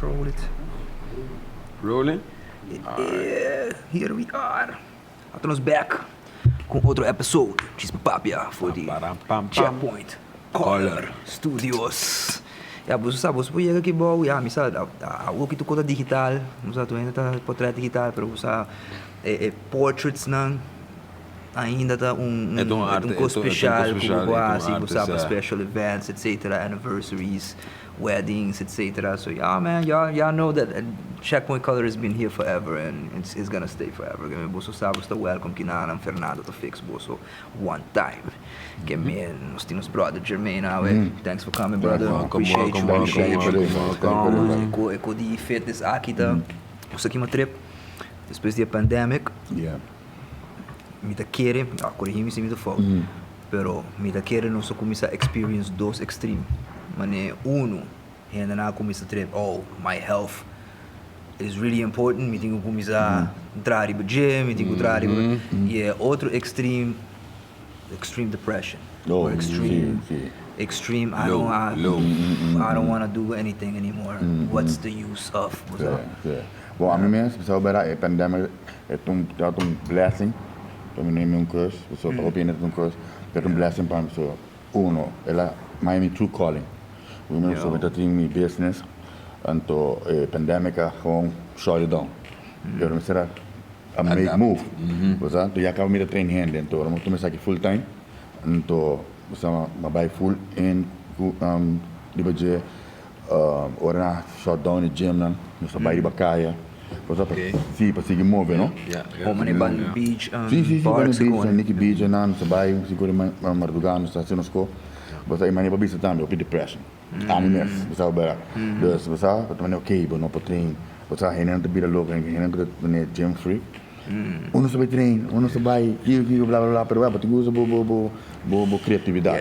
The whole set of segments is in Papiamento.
roll it. Rolling? Yeah, here we are. Ata nos back cu otro episode Chispa Papia for di Param, pam, pam. Checkpoint Color Studios. Ya, boso sa, boso por yega aki bou, ya, mi sa, awo aki tur cosa digital, mi sa tur hende ta portret digital, pero bo sa e portraits nan ainda ta un E ta un arte, un cos e ta un special cos cu bo special, por e ta un haci, bo arte, sa, pa sa. special events, etcetera, anniversaries. Weddings etc so ya man ya ya know that Checkpoint Color has been here forever and it's it's gonna stay forever ke men boso sa boso ta welcome kinanan Fernando ta fix boso one time ke men nos tin nos brother Jermaine awe thanks for coming brother Welcome, appreciate you welcome, appreciate welcome, you welcome, welcome. e ko e ko di fitness aki ta nos a kima trip despues di e pandemic mi ta kere corigi mi si mi ta fout. Pero mi ta kere nos a kuminsá experience dos extreme. Manera unu, hendenan a kuminsá trep, oh, my health is really important, mi tin ku kuminsá traha riba dje, mi tin ku traha riba. I e otro extreme, extreme depression. Or extreme, extreme I don't I don't wanna do anything anymore, what's the use of, bo sa? Bon, ami mes, mi sa bera e pandemic e ta un ta un blessing, pa mi no e mi un curse, pasobra pa hopi hende ta un curse, pero ta un blessing pa mi pasobra uno, el a maya mi true calling, mi mi ta tin mi business, anto e pandemic a gewoon shut it down, pero mi ser a a make move, bo sa, anto ya caba mi ta train hende, anto ora mi tuma esaki full time, anto bo sa mi a bay full in cu riba dje. Ora nan a shut down e gymnan, nos a bai riba kaya. Nos a si pa sigui move, no? Oh, manera Bani Beach, Si, si, si, Bani parks Beach, kon. Nikki Beach einan, nos a bai si kore mardugá, nos a hasi nos ko. Bo sa e manera pa bisa tambe, hopi depression. Ami mes, bo sa bera. Dus bo sa, bo ta manera ok, bo no por train. Bo sa hendenan ta bira loko, hendenan ta manera gym freak. Uno sa bai train, uno sa bai kiko kiko bla bla bla, pero bo tin ku usa bo bo bo bo bo creatividad.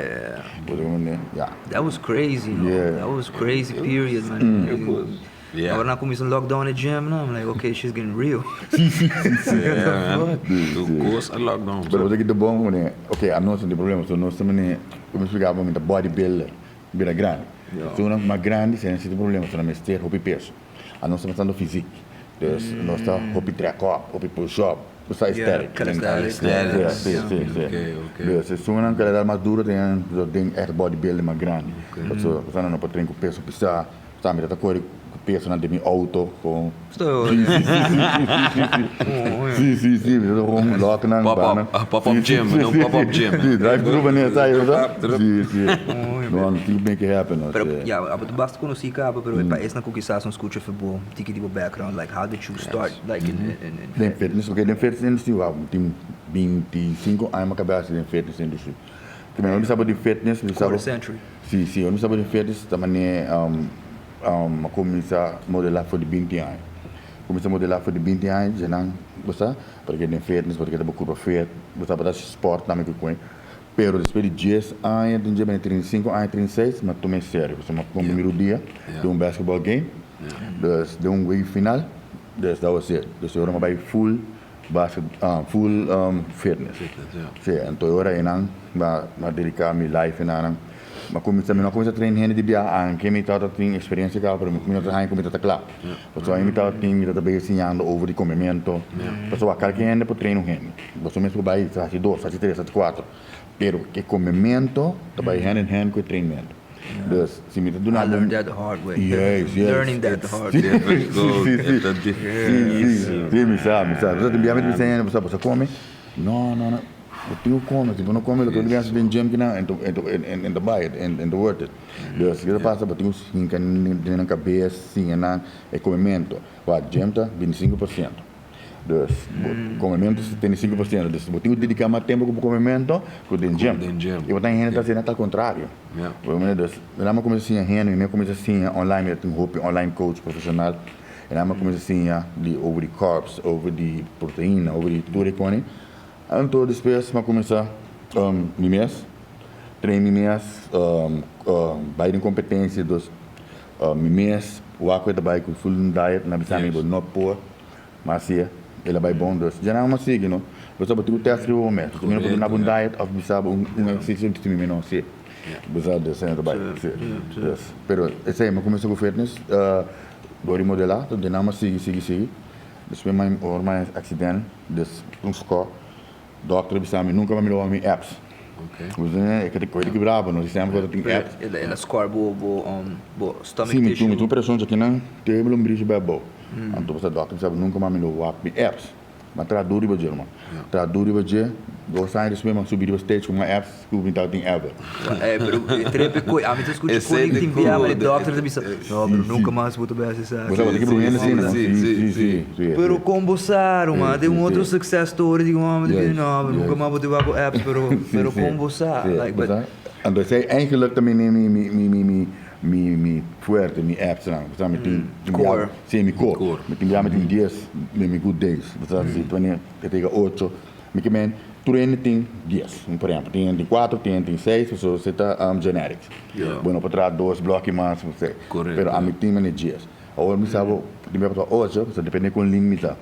Bo ta comprende? Ya. That was crazy no. Yeah. That was crazy period man. It was. Yeah. Ora nan cuminsa lockdown e gym no, I'm like okay shit's getting real. Yeah man. Tur cos a lockdown. Pero bo ta kita bon mane, okay anos no tin problema, so nos ta mane, como mi splica bo mi ta bodybuilder, bira grandi. So una mas grandi si nan tin problema, so nan mester hopi peso. Anos ta pensando fysiek. Dus nos ta hopi trek op, hopi push up. Nos ta aesthetic. Calisthenics. Sí, sí, sí. Dus esunnan ku ta mas duro den den echt bodybuilding mas grandi. Pasobra pasobra nan no por train ku peso pisá. Tambe ta kore ku pesonan den mi auto kon. Sí, sí, sí, sí, sí. Sí, sí, sí. Mi ta gewoon lòk nan. Pop up, pop up gym, no pop up gym. Sí, drive thru manera sa, you know. Sí, sí. No, no tin ku make it happen, no. Pero ya, abo ta basta konosí kaba, pero e paisnan ku kisas no skucha fe bo tiki di bo background, like how did you start like in in in Den fitness, okay, den fitness industry, wow, mi tin 25 aña mi a kabia hasi den fitness industry. Primero mi saba di fitness, mi saba. Quarter century. Sí, sí, ora mi saba di fitness ta manera mi a kuminsá modelá for di 20 aña. Kuminsá modelá for di 20 aña, dje nan, bo sa, pasobra den fitness, pasobra ta bo kurpa fit, bo sa, bo ta hasi sport tambe ku kuen. Pero despues di dies aña, den dje bini 35 aña, 36, mi a tuma e serio. Pasobra mi a cumpli mi rudia den un basketball game, dus den un wega final, dus that was it. Dus e ora mi a bay full basket, full fitness. Si, anto e ora einan mi a dedica mi life einan. Mi a cuminsa, mi no a cuminsa train hende di bia, aunke mi tabata tin experiencia caba, pero mi no ta haña cu mi tabata cla. Pasobra mi tabata tin, mi tabata bay siñando over di comemento. Pasobra cualke hende por train un hende. Boso mes por bai hasi dos, hasi tres, hasi kuater. Pero e komemento ta bai hand in hand ku e trainmento. Dus si mi ta duna I learned that the hard way. Yes, yes. Learning that the hard way. Difficult, Sí, sí, e ta sí. difícil. Sí, mi sa, mi sa. Boso tin bia mi ta bisa hende, boso boso kome? No, no, no. Bo tin ku kome. Si bo no kome loke bo ta hasi den gym kinan, e no ta bai, e no ta worth it. Dus kiko ta pasa? Bo tin ku hinka den nan kabes, siña nan e komemento. Wak, gym ta 25%. Dus, bo comemento 75%. Dus, bo tin cu dedica mas tempo cu bo comemento cu den gym. Den gym. Y bo ta hende ta haciendo hasta al contrario. Ja. Bo mira, dus, mi a cuminsa siña hende, mi a cuminsa siña online, mi tin hopi online coach profesional. Y nan a cuminsa siña di over di carbs, over di proteina, over di tur e coni. Anto despues mi a cuminsa mi mes, train mi mes, bay den competencia, dus mi mes wak cu e ta bay cu full diet, nan a bisa mi bo no por. Ma si el a bai bon dus dja nan a sigui no. Bo sa bo tin ku tèst riba bo mes. Pasobra mi no por duna bo un diet òf bisa bo un ehersisio ku mi no hasi. Bo sa dus esei no ta bai. Si. Dus pero esei mi a kuminsá ku fitness. Door di modela, tot den nan a sigui, sigui, sigui. Despues mi ora mi a accident, dus un sco, dokter a bisa mi nunca mas mi lo wak mi apps. E ke ta koe di kibra bo, no si semper bo ta tin apps. El a score bo bo stomach tissue. Si, mi tin un operashon djakinan, te mi lombrishi bai abou. Anto dokter a bisa nunca mas mi lo wak mi apps. M'a traha duru riba dje, ruman. Traha duru riba dje, dos aña despues m'a subi riba stage ku mas apps ku mi tabatin ever. Ey, pero e trip e koe, ami ta skucha koe di tin bia, ma e dokter ta bisa, no, pero nunka mas bo ta bai hasi esaki. Bo sa, bo ta kibra un hende asina, no? Si, si, si, si. Pero kon bo sa, ruman? Tin un otro success story di un hòmber ta bisa, no, pero nunka mas bo ta bai ku apps, pero, pero kon bo sa? Like, but. Anto esei eigenlijk ta mi, mi, mi, mi, mi. Mi mi fuerte, mi apps nan, bo sa mi tin tin bia, si mi core, mi tin bia mi tin dies den mi good days, bo sa si wanneer e ta yega ocho, mi ke men tur hende tin dies, por ehempel tin hende tin kuater, tin hende tin seis, pasobra esei ta genetics, bo no por traha dos bloki mas, bo sa, pero ami tin mane dies, awor mi sa bo tin bia bo ta ocho, pasobra depende kon lin mi ta,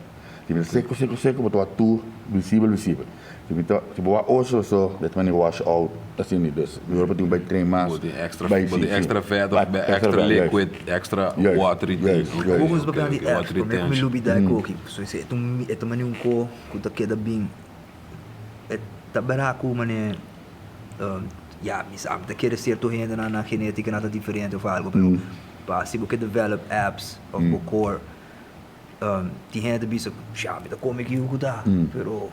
si mi ta seko seko seko bo ta wak tur visibel visibel. Si mi ta, si bo wak oso so, det mane wash out asina di dus. Mihor bo tin ku bai train mas. Bo tin extra, Bai bo si, tin si. extra vet of Bai be extra extra vet, juist. liquid, extra Juist, water juist, retention. juist. Bo kuminsa Oké, papia di oké, apps, water promé ku mi retention. lubida e koki. So e ta un, e ta mane un ko ku ta keda bin, e ta bera ku mane, ya, mi sa, mi ta kere sierto hendenan nan genética nan ta diferente of algo, pero pa si bo ke develop apps of bo core, tin hende ta bisa, sha, mi ta kome ki ku ta, pero.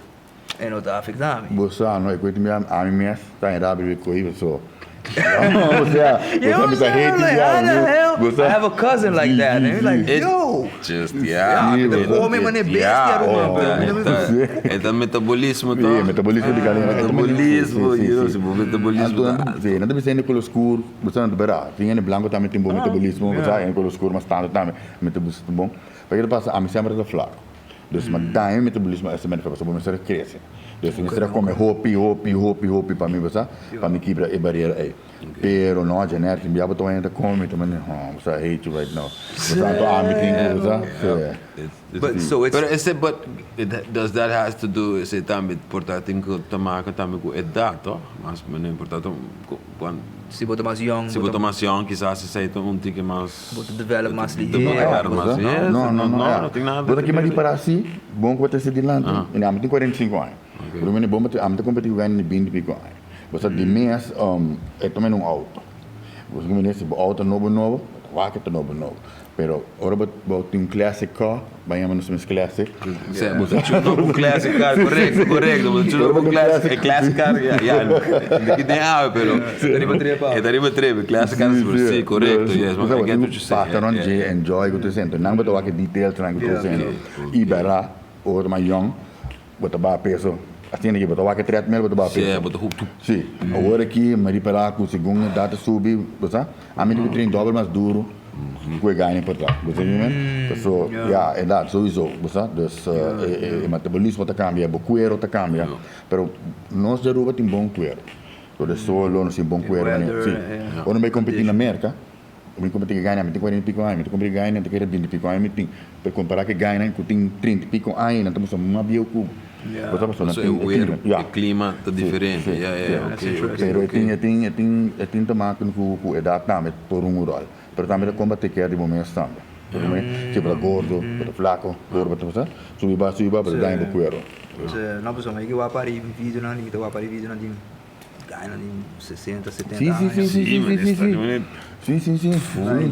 E no ta afecta mi. Bo sa no, e koe tin bia ami mes ta en rabia di koe so. O sea, bo sa mi ta hate di bia mi. Bo sa. I have a cousin like that and he's like, yo. Just yeah. Mi ta come mane bestia ruman, pero mi no mi. E ta metabolismo toch? Si, metabolismo di galiña. Metabolismo, you know, si bo metabolismo ta alto. Si, nan ta bisa hende color scur, bo sa nan ta bera. Tin hende blanco tambe tin bon metabolismo, bo sa hende color scur mas tanto tambe metabolismo ta bon. Pero ke ta pasa, ami semper ta flaco. Dus ma daña mi metabolismo esta manera pasobra bo mester a crece. Dus mi mester a come hopi, hopi, hopi, hopi pa mi bo sa, pa mi kibra e barera ey. Pero no, Jeanette, tin bia bo ta wende ta come, mi ta manda, oh, bo sa, I hate you right now. Bo sa, anto ami tin cu, bo sa, sí. But so it's. Pero ese, but it, does that has to do, ese tambe por ta tin cu ta maka tambe cu edad, toch? Mas o menos por ta cuan. Si bo ta mas young. Si bo ta mas young, kisas esey ta un tiki mas. Bo ta develop mas lihe. No, no, no, no tin nada. Bo ta kima di para asi, bon ku bo ta hasi dilanti. Mi ami tin 45 aña. Bo ta bon ami ta kompetí ku gana di binti piko aña. Bo sa di mes e ta manda un outo. Bo sa kumind'é si bo outo nobo nobo, bo ta wak e ta nobo nobo. Pero ora bo bo tin un classic car, bo a yama nos mes classic. Bo ta chupa un classic car, korekto, korekto. Bo ta chupa un classic, e classic car, ya, ya, di ki den awe, pero. E ta riba trip awe. E ta riba trip, e classic car, si, korekto, yes, I get what you say. Pasa rond dje, enjoy ku tur esei. Nan bo ta wak e details nan ku tur esei. I bera, ora ta mas yong, bo ta baha peso. Asina ki bo ta wak e treadmill, bo ta baha peso. Si, bo ta hup tup. Si, awor aki mi ripara ku segun edat ta subi, bo sa, ami tin ku train dobel mas duru ku e gana por ta. Bo sa kimen? Paso, ya, edat souiso, bo sa. Dus e metabolismo ta kambia, bo kuero ta kambia. Pero nos di Aruba tin bon kuero. Door e solo nos tin bon kuero. Si. Ora mi bai kompetí na Merka. Mi kompetí ku Guyana, mi tin kuarenta i piko aña, mi ta kompetí ku Guyana, ta kere binti i piko aña mi tin. Pero kompará ku e Guyana ku tin trinta i piko aña, nan ta mustra mas bieu ku bo. Bo sa pasobra nan So e tin e weer, klima, ya. e klima ta Sí, diferente. sí, Ya, ya, sí. ya, oké, oké, Pero e oké. tin, e tin, e tin, e tin te maken ku ku edat tambe por un ròl. Pero tambe ta kon bo take care di bo mes tambe. Bo ta mira? Si bo ta gordo, bo ta flako, gordo bo ta sa, subi ba, subi ba, bo ta daña bo kuero. Sí, no, pasobra mi ke wak pari videonan, mi ta wak pari videonan di. Gana di 60, 70 Sí, sí, aña. sí, sí, sí, man, sí, esta sí. man, Sí, sí, sí.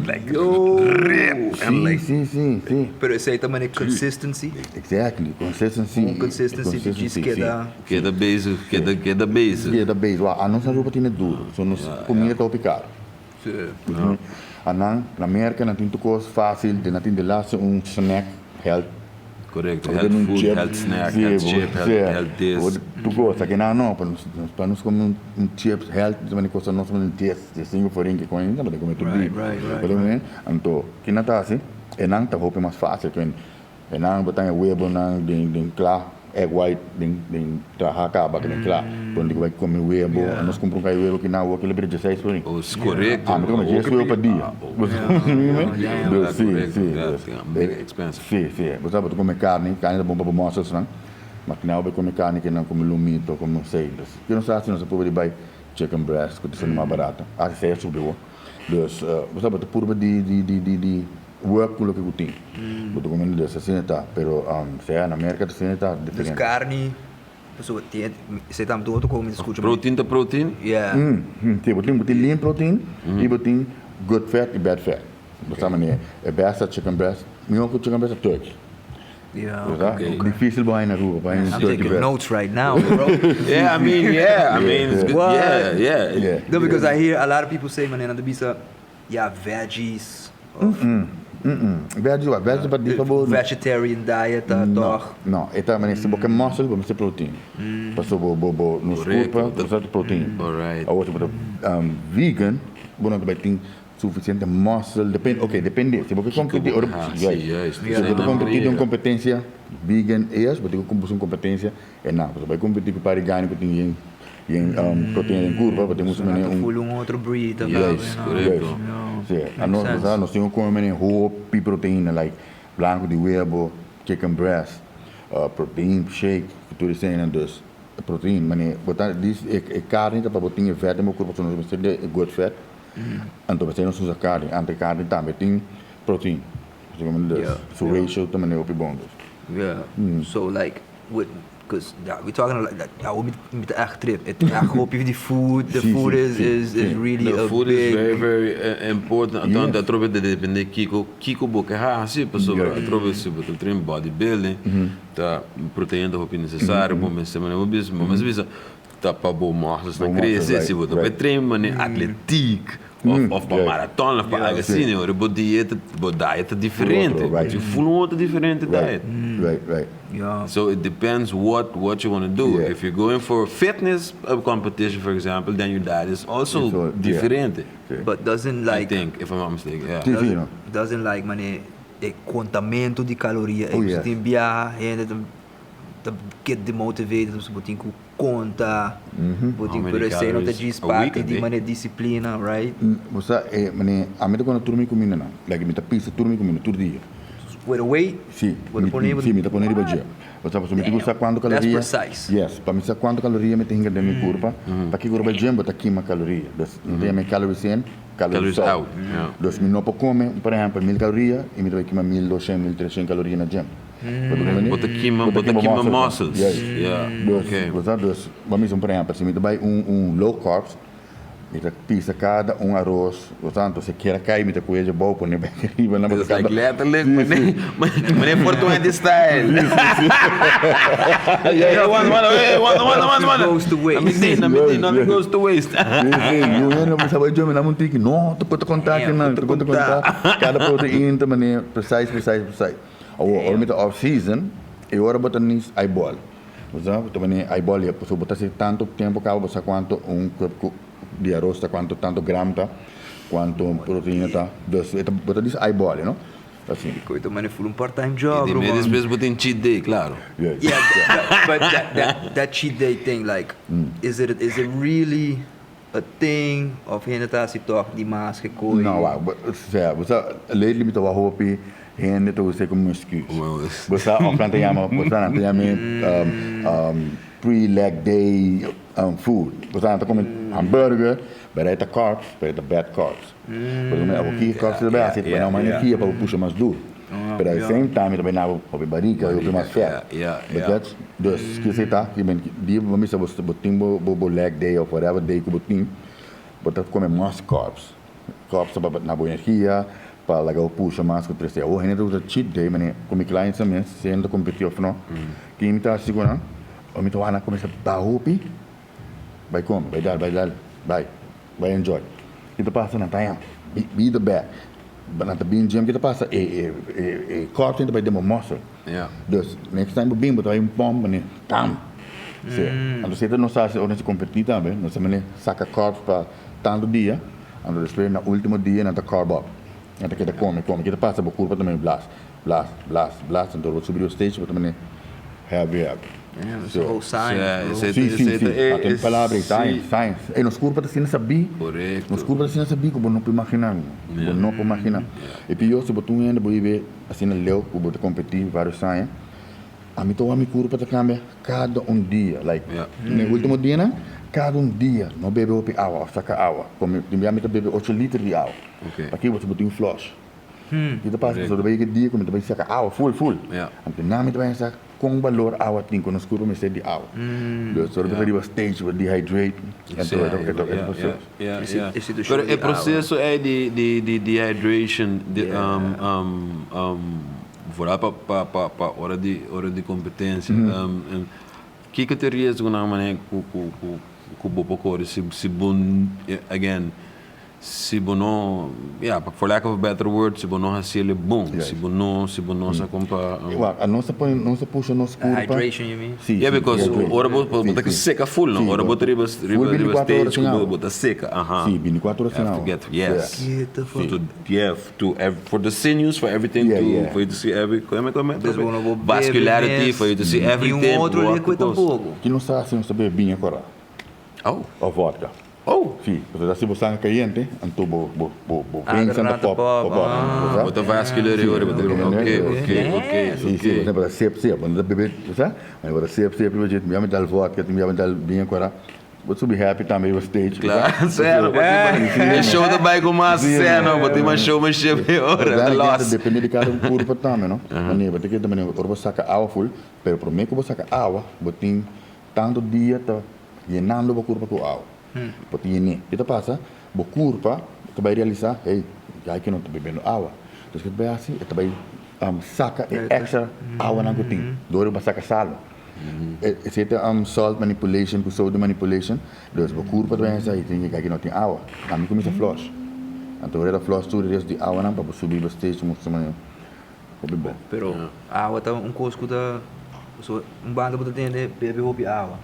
Like, Yo! rip and Sí, like, sí, sí, sí. Pero esei ta manera consistency. Exactly, consistency. Un consistency di djis sí. keda. Keda bezig, keda, keda bezig. Keda bezig. Wak, anos na Aruba tin e duro. So nos comida ta hopi caro. Sí. Anan, na Merca nan tin tur cos facil, nan tin de laatste un snack health. Correcto, health food, health snack, health chip, health this. Tur cos, aki nan no, pa nos come un chips health, ta mane cosa nos mane dies, diescinco florin ke come, ta come tur dia. Anto, ki nan ta haci? E nan ta hopi mas facil, E nan bo ta haña webonan den den kla, egg white den den traha kaba den kla. Bo no tin ku bai kome webo. Nos kumpra un kai webo ki nan awor ki lo bira dieseis florin. Oh, si korekto. Ami ta kome dies webo pa dia. Bo sa ku mi men? Dus si, si. Mega expensive. Si, si. Bo sa bo ta kome karni, karni ta bon pa bo muscles nan. Ma ki nan bo bai kome karni ki nan kome lomito, kome sei. Dus ki nos ta hasi nos ta purba di bai chicken breast ku ta sali mas barato. Asi sei a subi awor. Dus bo sa bo ta purba di di di di. work ku loke ku tin. Bo ta come dus asina ta, pero sea na Merca ta asina ta Dus diferente. carni, pasobra tin esei tambe ta un otro cosa mi ta scucha. Protein ta protein? Yeah. Si, bo tin bo tin lean protein y bo tin good fat y bad fat. Bo sa manera e best ta chicken breast, mihor ku chicken breast ta turkey. Yeah, Bo sa? okay. Dificil bo haña na Aruba, bo haña I'm turkey taking breast. notes right now, bro. Yeah, I mean, yeah, I mean, it's good. What? Yeah, yeah. Yeah. No, because I hear a lot of people say, manera, nan ta bisa, yeah, veggies, of Veggies wat? Veggies pa di pa bo. Vegetarian diet ta No, toch? no. E ta manera si bo ke muscle, bo mester protein. Paso bo bo bo nos Correcto. curpa ta protein. Alright. Awor si bo ta vegan, bo no ta bai tin suficiente muscle, depende, ok, depende. Si bo ke competi, ora, Ah, juist. si, juist. Si bo ta competi den un competencia vegan eers, bo tin ku buska un competencia e nan. Pasobra bo bai competi ku par di gani ku tin yen yen proteina den curpa, bo tin ku Nan mene ta un. full un otro breed ta Juist, no. correcto. Si, Makes anos, sense. nos nos tin ku come mene hopi proteina, like blanco di webo, chicken breast, protein shake, tur eseinan. Dus protein, mane bo ta dis e e carni ta pa bo tin e vet den bo curpa, pasobra nos mester di e good vet. Anto p'esei nos usa carni, anto e carni tambe tin protein. Dus su ratio ta manera hopi bon dus. Yeah, so like with, cause yeah, we talking like that, yeah, mi mi ta echt trip. E echt hopi di food, the food is is is really The a food is very big very important. Anto ta atrobe ta depende kiko kiko bo ke hasi pasobra atrobe si bo ta train bodybuilding ta proteina ta hopi necesario bo mester manera bo bisa bo mester bisa Ta pa bo muscles nan crece, si bo ta bai train manera atletiek of of pa marathon of pa algo asina, ora bo dieta, bo diet ta diferente, bo tin full un otro diferente diet. So it depends what what you wanna do, if you going for fitness competition for example, then your diet is also diferente. But doesn't like. I think, if I'm not mistaken, yeah. Doesn't like manera e contamento di caloria, e ku tin biaha hende ta ta get demotivated pasobra bo tin ku konta, bo tin pero esei no ta djis parti di manera disiplina, right? Bo sa e manera ami ta kona tur mi kuminda nan, like mi ta pisa tur mi kuminda tur dia. With a weight? Si, Bo ta pone si mi ta pone riba dje. Bo sa pasobra mi tin ku sa kuantu kaloria. That's precise. Yes, pa mi sa kuantu kaloria mi ta hinka den mi kurpa, pa kiko riba dje bo ta kima kaloria. Dus mi ta yama e calories in, calories out. Dus mi no por kome, por ehempel, 1000 kaloria i mi ta bai kima 1200, 1300 kaloria na dje. Bo ta kima, bo ta kima muscles. Yeah, Dus, bo sa, dus, bo misa por ehempel, si mi ta bai un un low carbs, mi ta pisa kada un aros, bo sa, anto si kera kai mi ta kohe dje bou pone bek riba na It's like letterlijk, meneer, meneer 420 style. Yeah. Hey, one, one, hey, one, one, one, one. Goes to waste. Nothing, nothing, nothing goes to waste. Si, si, yu hende bo sa bai djobe nan un tiki, no, ta por ta konta kinan, ta por ta konta kada protein ta meneer precise, precise, precise. Awor, ora mi ta off season, e ora bo ta nis eyeball. Bo sa, bo ta bini eyeball ya, pasobra bo ta hasi tantu tempu kaba bo sa kuantu un cup ku di aros ta, kuantu tantu gram ta, kuantu proteina ta. Dus e ta, bo ta dis eyeball, you know. Asina. Koe ta mane full un part time job, I di ruman. mes despues bo tin cheat day, klaro. Yeah. Yeah, but that that that cheat day thing like, is it is it really a thing of hende ta hasi tok di mas ke koe? No, wak, bo, sea, bo sa, lately mi ta wak hopi hende ta usa como excuse. Bo sa, of nan ta yama, bo sa, nan ta yama pre-leg day food. Bo sa, nan ta kome hamburger, pero e ta carbs, pero e ta bad carbs. Pasobra mi, awor ki carbs ta bai hasi, ta bai dau mas energia pa bo pusha mas duro. Pero at the same time, e ta bai dau hopi barika, hopi mas fat. Bo get? Dus, kisa ta, ki men, dia bo misa bo tin bo bo leg day of whatever day ku bo tin, bo ta kome mas carbs. Carbs ta pa na bo energia, pa laga bo pusha mas ku tres dia. Awor hende ta usa cheat day, manera ku mi clients nan mes, si hende ta kompetí of no, kin mi ta hasi ku nan? Ora mi ta wak nan kuminsá baha hopi, bai kome, bai dal, bai dal, bai. Bai enjoy. Ki ta pasa nan ta haña bida bek. Nan ta bin gym ki ta pasa e e e e carbs ta bai den bo muscle. Dus next time bo bin bo ta bai un pump mane tam. Si. Anto si nos ta hasi ora nos ta competi tambe nos ta mane saca carbs pa tanto dia anto despues na ultimo dia nan ta carb up. Nan ta keda come come ki ta pasa bo curpa ta mane blas blas blas blas anto ora bo subi riba stage bo ta mane heavy heavy. Damn, it's a whole science, bro. Sí, sí, sí. A tin palabra ei, science, science. Ey, nos curpa ta asina sabí. Correcto. Nos curpa ta asina sabí cu bo no por imaginá. Bo no por imaginá. E pior, si bo ta un hende bo vive asina leu cu bo ta competí varios aña, ami ta wak mi curpa ta cambia cada un dia. Like, na e ultimo dianan, cada un dia no bebe hopi awa of saca awa. Como tin bia mi ta bebe ocho liter di awa. Pakico? Pasobra bo tin un flush. Ki ta pasa? Pasobra ta bai yega dia ku mi ta bai saka awa ful ful. Anto nan mi ta bai sa kon balor awa tin, ku nos kurpa mester di awa. Dus ora bo ta riba stage bo dehydrate, anto e ta e ta proseso. Pero e proseso ei di dehydration vooral pa pa ora di ora di kompetensia kiko ta e riesgonan manera ku ku bo por kore si si bo again Si bo no, ya, for lack of a better word, si bo no haciel e bon, si bo no, si bo no sa con pa. Wak, a nos ta pone, nos ta pusha nos curpa. Hydration, you mean? Si, Yeah, si, because hydrate. ora bo, bo Si, ta si. seca full, no? Si, Ora bo ta riba, full riba, riba 24 ora stage sin cu bo, awa. bo ta seca, aha. Si, 24 ora You sin have to awa. get, yes. Yeah. Get the fuck. To, yeah, to, for the sinews, for everything Yeah, to, yeah. for you to see every, come, come, Dus bo no bo bebe vascularity, mes. for you to see Ni un everything, otro bo liquid cos. tampoco. Ki nos ta haci, nos ta bebe biña cora. Oh. Of vodka. Oh! Si, pasobra si bo sanga kayente, anto bo bo bo bo veins nan ta ta pop, pop, pop up. ah. Bo sa? Bo ta vascular e ora bo ta Si, ok, ok, ok, Si, si, ok. bo ta para sip sip, bo no ta bebe, bo sa? Ma bo ta sip sip riba dje, mi dal vodka, mi dal biña kora, bo subi happy tambe riba stage, bo sa? Claro, seno, bo tin e show ta bai ku mas seno, bo tin mas showmanship e ora, ta Then again, ta los. depende di kada un kurpa tambe, no? Manera, bo ta keda manera, ora bo saka awa ful, pero prome ku bo saka awa, bo tin Tantu dia ta yenando bo kurpa ku awa. Bo ta yen'é. Ke ta pasa? Bo kurpa ta bai realisá, hey, ya ke no ta bebendo awa. Entonces ke ta bai hasi? E ta bai saka e extra awanan ku tin dor di bo saka salu. Esei ta salt manipulation ku sodium manipulation. Dus bo kurpa ta bai hasi, hey, tin ke no tin awa. Ami kuminsa flush. Anto ora e ta flush tur e resto di awanan pa bo subi riba stage mustra manera. Hopi bon. Pero awa ta un kos ku ta so un banda bo ta tende bebe hopi awa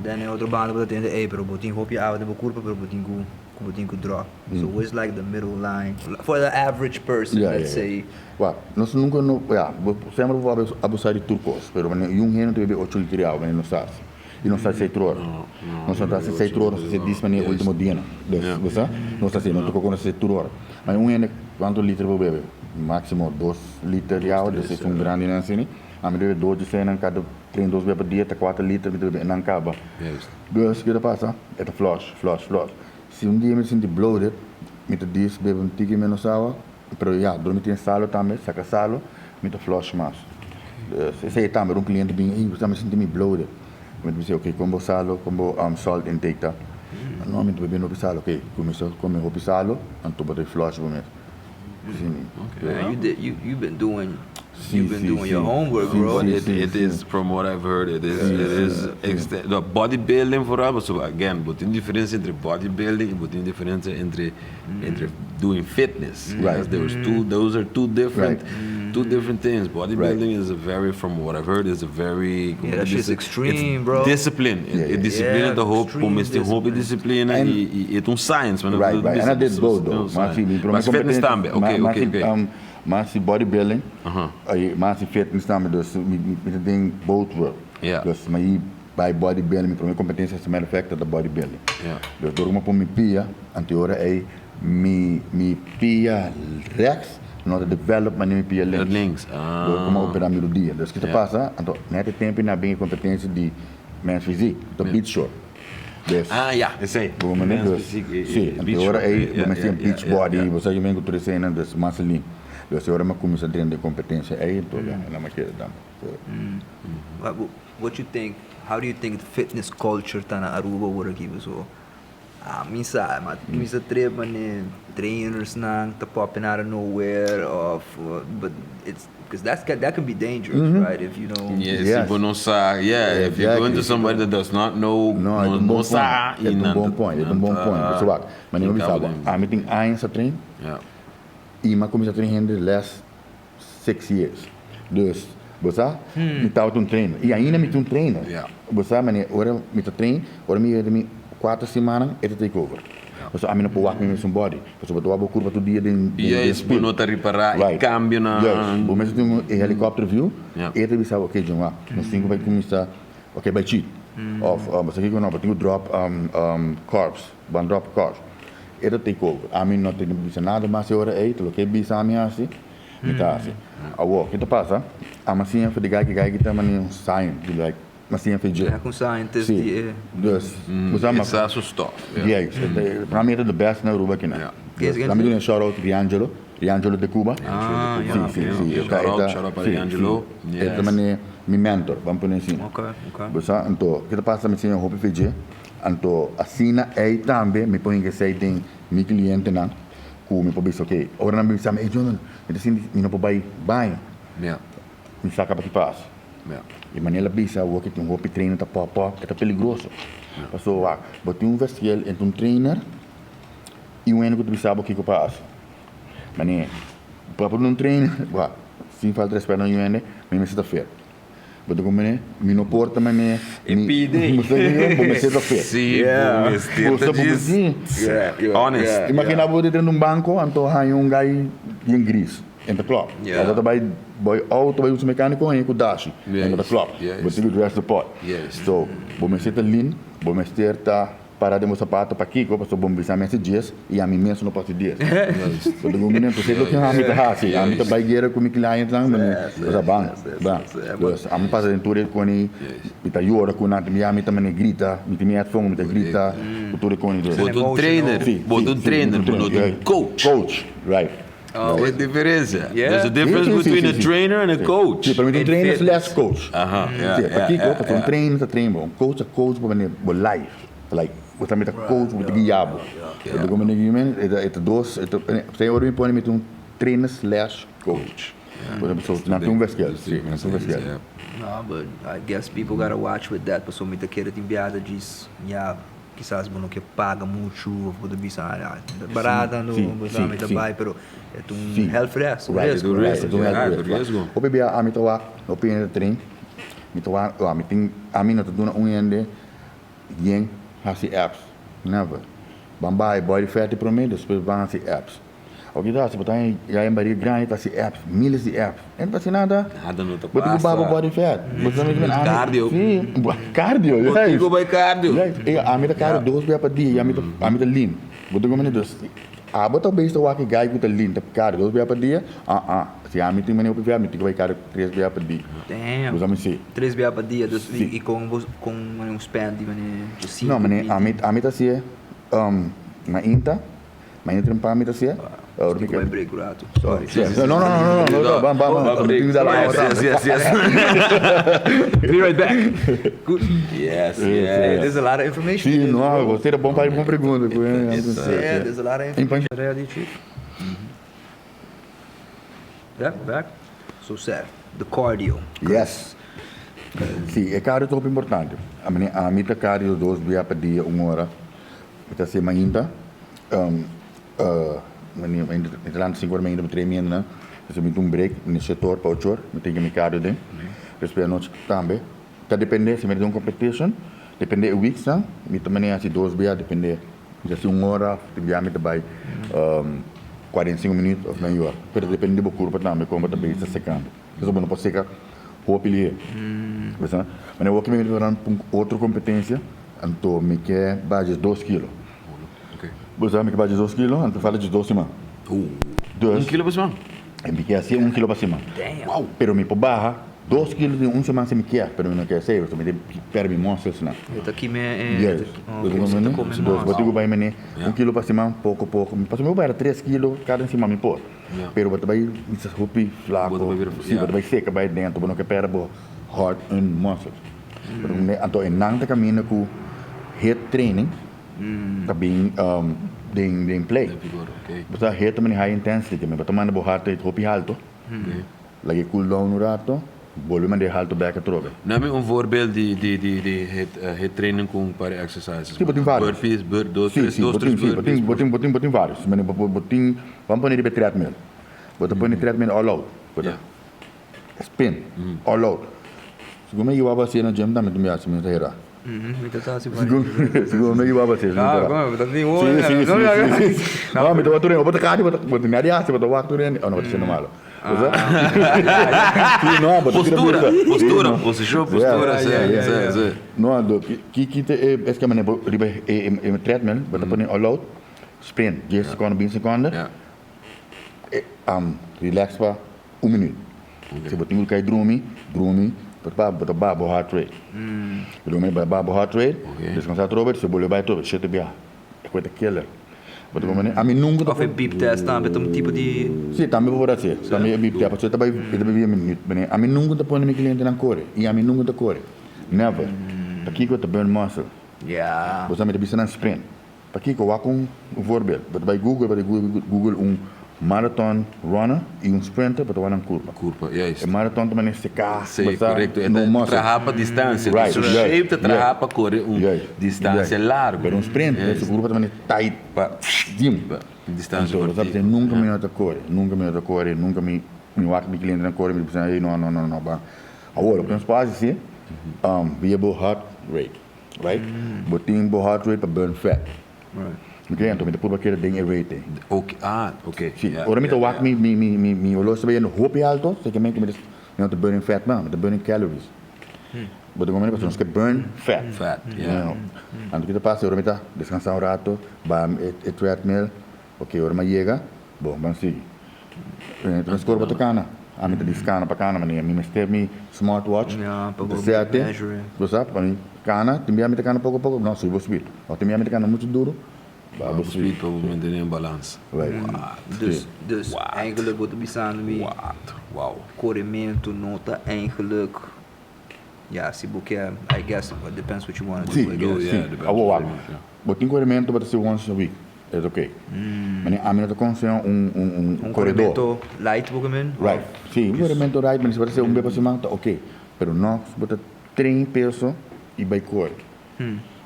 den e otro banda bo ta tende ey pero bo tin hopi awa den bo kurpa pero bo tin ku ku bo tin ku drop so where is like the middle line for the average person let's say. Wak nos nunka no ya bo semper bo por abusa di tur kos pero manera un hende ta bebe ocho liter di awa manera nos ta hasi y nos ta hasi seis tur ora nos no ta hasi seis tur ora nos ta hasi dis manera ultimo dianan bo sa nos ta hasi no ta koko nos ta hasi tur ora ma un hende kuantu liter bo bebe Máximo dos liter di awa, dus esun grandi nan asina. Ami ta bebe dos di esei nan kada tren dos bia pa dia, ta kuater liter mi ta bebe e nan kaba. Dus kiko ta pasa? E ta flush, flush, flush. Si un dia mi ta sinti bloated, mi ta dis bebe un tiki menos awa, pero ya, dor mi tin salo tambe, saka salo, mi ta flush mas. Dus esei tambe, ora un cliente bin, ey mi sinti mi bloated. Mi ta bisa, ok, kon bo salo, kon bo salt intake ta? No, mi ta bebe hopi salo. Ok, kuminsa kome hopi salo, anto bo ta flush bo mes. Man, you did you you've been doing you've been doing your homework, bro. It it is from what I've heard it is it is exten no bodybuilding vooral pasobra again bo tin diferencia entre bodybuilding y bo tin diferencia entre entre doing fitness Right. There's two those are two different Right. two different things bodybuilding is a very from what I've heard is a very Yeah, that shit's extreme, bro. Discipline Yeah, e disciplina yeah. ta hopi Extreme bo mester hopi discipline. disciplina y y e ta un science man Right, right. And I did both though. Mas si mi prome Mas fitness competencia, tambe. ma, Ok, ma ok, si, ok. ma si bodybuilding, ay, ma si fitness tambe. Dus mi, mi ta den both world. Yeah. Dus mi a bai bodybuilding, mi prome competencia as a matter of fact ta bodybuilding. Yeah. Dus dor ku mi a pon mi pia, anto ora ey mi, mi pia rechts no ta develop manera mi pia links. Links, ah. Dor ku mi a opera mi rudia. Dus ki ta Yeah. pasa, anto net e tempo na bin e competencia di men's physique, ta beach short. Dus, Ah, ya, esei. Bo mane Men's dus, physique e, si, e anto beach ora short, ei, e, bo ya, mester ya, un beach ya, ya, body, ya. bo sa kimen ku tur eseinan, dus mas lean. Dus e ora mi a kuminsá drenta e kompetensia ei, anto ya, e nan a keda tambe. So. But what you think, how do you think the fitness culture ta na Aruba awor aki? Pasobra mi sa, ma mi sa trip mane trainersnan ta popping out of nowhere of, but it's. Because that's that can be dangerous, right? If you don't. Yeah, si bo no sa, yeah, if you go into somebody that does not know, No, e ta un no bon sa, point. E y ta un nan bon ta, point, e ta nan un bon ta point. Pasobra wak, manera mi hinca bisa bo bo, den. ami tin aña sa train Yeah. y mi a cuminsa train hende the last 6 years. Dus, bo sa, mi tabata un trainer y ainda mi ta un trainer. Yeah. Bo sa, manera ora mi ta train, ora mi yega den mi cuater simannan, e ta take over. Pasobra ami no por wak mi mesun body. Pasobra bo ta wak bo kurpa tur dia den den Juist, bo spil. no ta ripará e Right. kambionan. Juist. Bo mester tin un e helicopter view. Ja. E ta bisa bo, oké John, wak, nos tin ku bai kuminsá, oké bai cheat. Òf bo sa kiko no, bo tin ku drop carbs, bo a drop carbs. E ta take over. Ami no tin ku bisa nada mas e ora ei, ta loke e bisa ami hasi, mi ta hasi. Awor, ke ta pasa? Ami a siña for di guy, ki guy ki ta manera un science, like. Ma siña fe dje. Ja, con scientist Sí. di e. Dus, bo sa ma. E sa su stof. Juist. Pa mi e ta the best na Aruba kina. Ja. Lami duna un shout out Riangelo, Riangelo de Cuba. Ah, ya. Si, si, si. Shout out, shout out pa Riangelo. E ta mane mi mentor, ban pone asina. Ok, ok. Bo sa, anto, ke ta pasa mi siña hopi fe dje, anto asina ei tambe mi por hinka esei den mi clientenan ku mi por bisa ok, ora nan bisa mi, ey Jonathan, mi ta sinti mi no por bai baño. Mi sa kaba ki pasa. E manera el a bisa awor ke tin hopi trainer ta pop pop, e ta peligroso. Pasobra wak, bo tin un verschil entre un trainer i un hende ku ta bisa bo kiko pa hasi. Manera, propio di un trainer, wak, sin falta respet na un hende, mi mester ta fit. Bo ta komprende? Mi no por ta manera E pide. Bo mester ta fit. Si, bo mester ta djis honest. Imagina bo ta drenta un banko anto haña un guy bien gris. En ta klop. Abo ta bai bai auto bai usa mecanico en ku dashi. En ta klop. Bo tin ku dress the part. So bo mester ta lean, bo mester ta para den bo sapato pakiko pasobra bo bisa mi hasi dies y ami mes no por hasi dies. Bo ta gumi nen pasobra loke ami ta hasi. Ami ta bai guera ku mi clientnan osea ban ban. Dus ami pasa den tur e koni mi ta yora ku nan mi ta mane grita mi tin mi headphone mi ta grita ku tur e koni. Bo ta un trainer, bo ta un trainer, bo no ta un coach. Coach, right. E diferencia. There's a difference between a trainer and a coach. Si, pero mi ta un trainer slash coach. Aha, ya, Si, ya, pakiko? ya, Pasobra un ya. trainer ta train bo, un coach ta coach bo manera bo life. Like, bo ta meta coach bo ta guia bo. Bo ta comprende ki mi men? E ta, e ta dos, e ta, p'esei ora mi pone mi ta un trainer slash coach. Por ehempel, so nan tin un verschil, si, nan tin un verschil. No, but I guess people gotta watch with that, pasobra mi ta kere tin biaha djis ya. Kisas bo no ke paga muchu of bo ta bisa ah ta barata no bo sa mi ta bai pero e ta un health risk Right, risk right, e ta un health risk. risk. Hopi bia ami ta wak hopi hende ta train mi ta wak ami tin ami no ta duna un hende yen hasi apps never ban bai body fat di prome despues ban hasi apps. Oke ta hasi bo ta ya en bariga grandi ta hasi apps, miles di apps. E no ta hasi nada. Nada no ta Bo tin ku pasa. baha bo body fat. Bo sa mi ami Cardio. Si, cardio, Bo yes. tin ku bai cardio. Yes, e ami ta cardio dos bia pa dia, ami ta ami ta lean. Bo ta komprende? Dus abo ta bes ta wak e guy ku ta lean ta cardio dos bia pa dia, ah ah. Si ami tin manera hopi bia, mi tin ku bai cardio tres bia pa dia. Damn. Bo sa mi si. Tres bia pa dia, dus Si. i kon bo kon manera un span di manera No, manera ami ami ta hasié mainta. Mañana trempan mi ta hasié. Ora mi ke. Break un rato. Sorry. No, no, no, no, no, ban, ban, ban. Mi tin ku dal awa tambe. Yes, yes, yes. Be right back. Good. Yes, yes. There's a lot of information. Si, no, bo tira bon bon pregunta. Yeah, there's a lot of information. Ready, chief? Yeah, back. So sir, the cardio. Yes. Si, e cardio ta hopi importante. Ami ta cardio dos bia pa dia, un ora. Mi ta hasi mainta, mi ta lanta sinku ora mainta pa tres mientenan, despues mi ta un break di shete or pa ocho or, mi ta hinka mi cardio den, despues anochi tambe, ta depende si mi ta den un competition, depende e weeksnan, mi ta manera hasi dos bia, depende, mi ta hasi un ora, tin bia mi ta bai 45 minuut of medio ora, pero depende di bo kurpa tambe kon bo ta bezig ta sekando, pasobra bo no por seka hopi lihe, bo sa, manera awor ki mi ta pa un otro competencia. Anto mi ke baha diesdos kilo. Bo sa mi ke baha diesdos kilo, anto falta diesdos siman. Un kilo pa siman? E mi ke hasi un kilo pa siman. Wow! Pero mi por baha dos kilo den un siman si mi kier, pero mi no ke hasi, pasobra mi tin perde mi muscles nan. E ta kime e. Yes. Ok, bo ta kome mas. Bo tin ku bai mene un kilo pa siman poko poko. Pasobra mi por baha tres kilo kada siman mi por. Pero bo ta bai hopi flako. Si, bo ta bai seka bai dentro, bo no ke perde bo hard earned muscles. Anto e nan ta caminda cu hit training ta bin den play. Bo sa hit ta mane high intensity, bo ta manda bo heart rate hopi halto, laga e cool down un rato, bolbe manda e halto bek atrobe. Dame un voorbeeld di hit training cu un par di exercises. Si, bo tin varios. Burpees, dos, tres, dos, tres burpees. Si, bo tin varios. Bo tin, ban pone riba e treadmill. Bo ta pone treadmill all out. Spin, all out. Segun mi yiba basia na gym tambe tin biaha mi ta hera. Mi ta hasi Segun mi yiba basia mi ta hera. Si, si, si, si. No, mi ta wak tur hende. Bo ta kadi, bo ta nadi hasi, bo ta wak tur hende. Oh, no, bo ta haciendo malo. Si, no, bo ta tira Postura, bista. postura, posicion, postura, si, si, si. No, do, ki ki ta e eskema ne bo riba e treadmill, bo ta pone all out, spin, dies sekondo, binti sekondo, relax pa Un minuut. Si bo tin ku kai drumi, drumi, bo ta bo ta baha bo heart rate. Drumi, bo ta baha bo heart rate, deskansa atrobe, si bo bolbe bai atrobe, shete biaha. E kue ta killer. Bo ta comprende? Ami nunca ta Of e beep test tambe ta un tipo di. Si, tambe bo por haci. Tambe e beep test. Pasobra e ta bay, e ta bay via minuut. Mane, ami nunca ta pone mi clientenan core. Y ami nunca ta core. Never. Pakico ta burn muscle. Ya. Bo sa mi ta bisa nan sprint. Pakico? Wak un voorbeeld. Bo ta bay Google, bo ta Google un marathon runner y un sprinter, bo ta wak nan curpa. Curpa, juist. E marathon ta mane seca, Si, bo sa, correcto. E no ta muscle. traha pa distancia. Right, Su juist, shape ta traha juist. pa core un Juist, distancia juist. largo. Pero un sprinter, Juist. su curpa ta mane tight. Pa Gym. pa distancia Anto, bo sa, cortico. nunca mi no ta core, nunca mi no ta core, nunca mi mi wak mi clientenan core, mi ta bisa, ey, no, no, no, no, ban. Awor, loke nos por haci si, via bo heart rate. Right? Bo tin bo heart rate pa burn fat. Ok, anto mi ta purba keda den e rate ei. Ok, ah, ok. Si, Yeah, ora mi ta yeah, wak yeah. mi mi mi mi mi oloshi ta bayendo hopi alto, se ke men ku mi ta mi no ta burning fat mas, mi ta burning calories. Bo ta comprende? Pasobra nos ke burn fat. Fat, yeah. Anto ki ta pasa ora mi ta descansa un rato, baha e e treadmill, ok, ora mi a yega, bon, ban sigui. Nos kor bo ta kana, ami ta dis kana pa kana manera mi mester mi smartwatch Ya, pa mi ta bo sete measure. bo sa pa mi kana tin bia mi ta kana poko poko no subi bo speed of tin bia mi ta kana muchu duru baha bo Bo speed speed pa bo mantene un balans. Right. Dus, Si. dus eigenlijk bo ta bisando mi What? Wow. korementu no ta eigenlijk, ya si bo ke, I guess it depends what you wanna do, Si, I guess. si. Yeah, depends Awor what wak, you want, yeah. bo tin korementu bo ta hasi once a week. Es ok. Mane ami no ta konseha un un un Un koredor. korementu light bo ke men? Right. Si, un korementu light, mane si bo ta hasi un bes pa siman ta ok. Pero no si bo ta train peso i bai kore.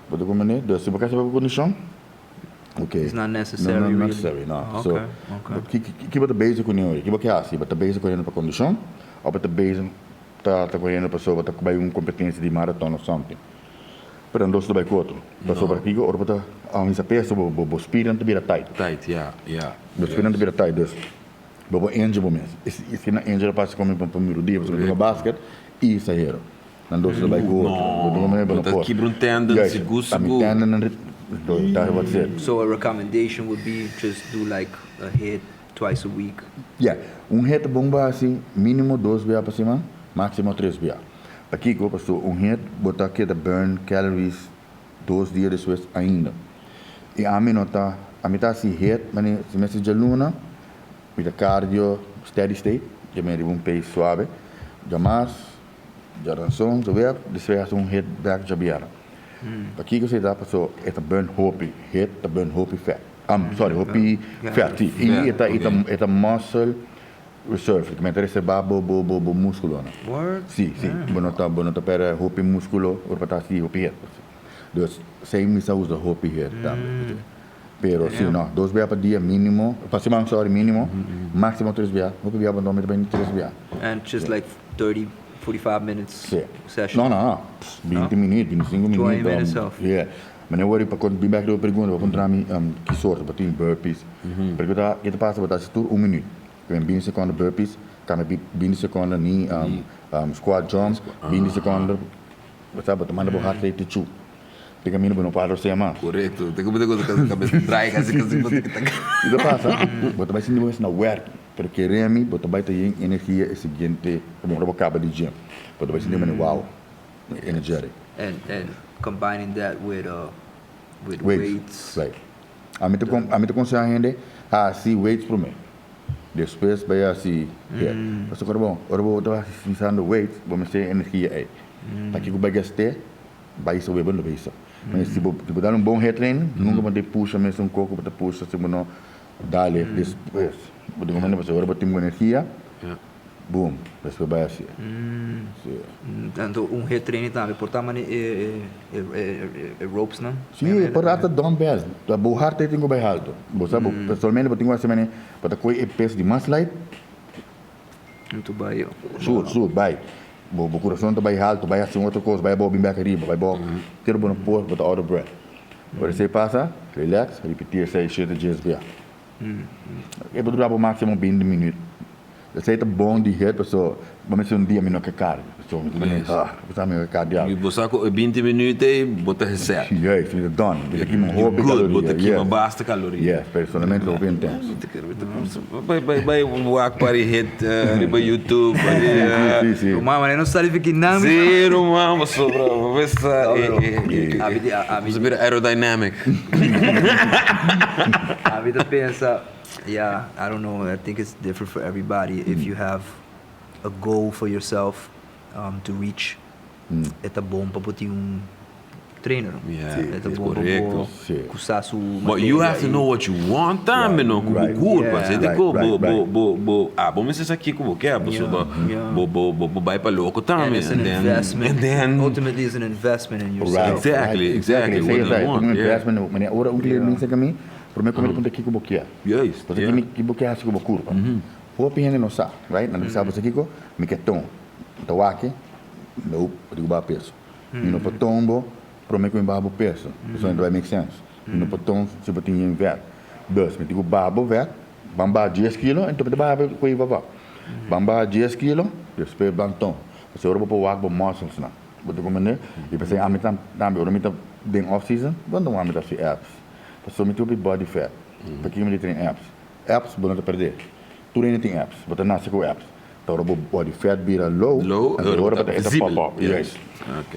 Bo ta komprende? Dus si bo ka hasi pa bo kondishon, ok. It's not necessary No, no really. necessary, no. Ok, So, ok. ki ki ki bo ta bezig kuné ora? Ki bo ke hasi? Bo ta bezig koriendo pa kondishon òf bo ta bezig ta ta koriendo pasobra bo ta bai un kompetensia di maraton òf something? Pero nan dos ta bai ku otro. Pasobra kiko ora bo ta hisa peso bo bo spiernan ta bira tight. Tight, ya, ya. Bo spiernan ta bira tight, dus bo por injure bo mes. E si nan injure pasa komo pa mi rudia pasobra mi ta hunga basket i hisa hero. Nan dos ta bai ku otro. Bo ta hunga Bo bo no ta por. kibra un tendon Juist, sigur ta mi sigur. tendon nan ta wat zit. So a recommendation would be just do like a hit twice a week. Ya, un hit ta bon pa hasi minimo dos bia pa siman, maximo tres bia. Pakiko? Paso un hit bo ta keda burn calories dos dia despues ainda. I ami no ta, ami ta hasi hit mane si mester djaluna mi ta cardio steady state, dja mi riba un pace suave, djamas, djaranson, djawer, despues hasi un hit bek djabièrnè. Pakiko esei ta? Paso e ta burn hopi, hit ta burn hopi fat, sorry hopi fat si, i e ta e ta muscle Reserve, ki mester reserva bo bo bo bo muskulonan. Word? Si, si. Bo no ta bo no ta pèrdè hopi muskulo ora pa ta hasi hopi hèt. Dus esei mi sa usa hopi hèt tambe. Pero si no, dos bia pa dia minimo, pa siman sorry minimo, maximo tres bia. Hopi bia bo no mester bai ni tres bia. And just like 30, 45 minutes Si. session? No, no, no. 20 minuut, 25 minuut. 20 minutes of. Yeah. Meneer worry pa kon bin bek riba pregunta, bo puntra mi ki sorto, bo tin burpees. Pero ke ta ke ta pasa bo ta hasi tur un minuut. Wen 20 seconde burpees, cambia pi 20 seconde ni squat jump, 20 seconde, bo sa, bo ta manda bo heart rate te chu. Te camino bo no por rosea mas. Correcto, te como te cosa ka cabeza draai casi casi bo ta kita. Ki ta pasa, bo ta bai sinti bo mes na werk, pero kere mi bo ta bai ta yen energia e siguiente, como ora bo caba di gym, bo ta bai sinti mane wow, energetic. And and combining that with with weights. Weights, right. Ami ta ami ta conseha hende haci weights prome, despues bay haci hair. Pasobra ora bo ora bo ta usando weights bo mester energia ey. Pakico bay gaste bay hisa web bo no bay hisa. Ma si bo si bo dal un bon hair training nunca bo ta pusha mesun coco bo ta pusha si bo no dale despues. Bo ta comprende? Pasobra ora bo tin bo energia. Boom, despues bai hacié. Sí. Anto un hair training tambe por ta mane e e ropes nan? Sí, e por hasta dumbbell. Ta bo heart rate tin ku bai halto. Bo sa bo personalmente bo tin ku hasi mane bo ta kohe e peso di mas light. Anto bai. Sur, sur, bai. Bo bo kurason ta bai halto, bai hasi un otro kos, bai abou bin bek ariba, bai abou. Kero bo no por, bo ta out of breath. Ora esei pasa, relax, ripiti esei shete dies bia. E por dura bo maximo 20 minuut. Esei ta bon di hert paso Bo mester un dia mi no ke cardio. So mi ta mane, ah, bo sa mi no ke cardio. I bo sa ku e binti minuut ei bo ta geset. Juist, mi ta done. Bo ta kima hopi Good, kaloria. bo ta kima Yes. basta kaloria. Yes, pero solamente hopi intens. Bai bai bai wak par e hit riba YouTube. Si, si, si. Ruman, mane no sali fiki nan. Si, ruman, pasobra bo mester No, pero ami di ami. Bo ta bira aerodynamic. Ami ta pensa, yeah, I don't know, I think it's different for everybody if you have a goal for yourself to reach, e ta bon pa bo tin un trainer. Yeah, E ta bon pa correcto. bo cusa su But you materia have to y know what you want tambe, no? Cu bo curpa. Yeah. Esey ta cu bo, bo, bo, bo, ah, bo mester sa kico bo kier, pasobra bo, Yeah. bo, bo, bo, bo bay pa loco tambe. And it's an And then, investment. and then, Ultimately it's an investment in yourself. Exactly, exactly. Esey What ta, you e want, un yeah. investment. Manera ora un cliente bin cerca mi, prome cu mi ta puntra kico bo kier. Juist, Pasobra yeah. kico bo kier haci cu bo curpa. Hopi hende no sa, right? Nan ta bisa bo sa kiko? Mi ke ton. Mi ta wak e, nope, bo tin ku baha peso. Mi no por ton bo prome ku mi baha bo peso. Pasobra no ta bai make sense. Mi no por ton si bo tin yen vèt. Dus, mi tin ku baha bo vèt, ban baha dies kilo, enton mi ta baha bo ku e baba. Ban baha dies kilo, despues ban ton. Pasobra ora bo por wak bo muscles nan. Bo ta komprende? I p'esei ami tambe ora mi ta den off season, bo no ta wak mi ta hasi abs. Pasobra mi tin hopi body fat. Pakiko mi ta train abs? Abs bo no ta perdé. Tur hende tin abs. Bo ta nase ku abs. Ta ora bo body fat bira low, Low, anto ora ora bo bo ta ta e ta visibel. pop up. Yes. Yes.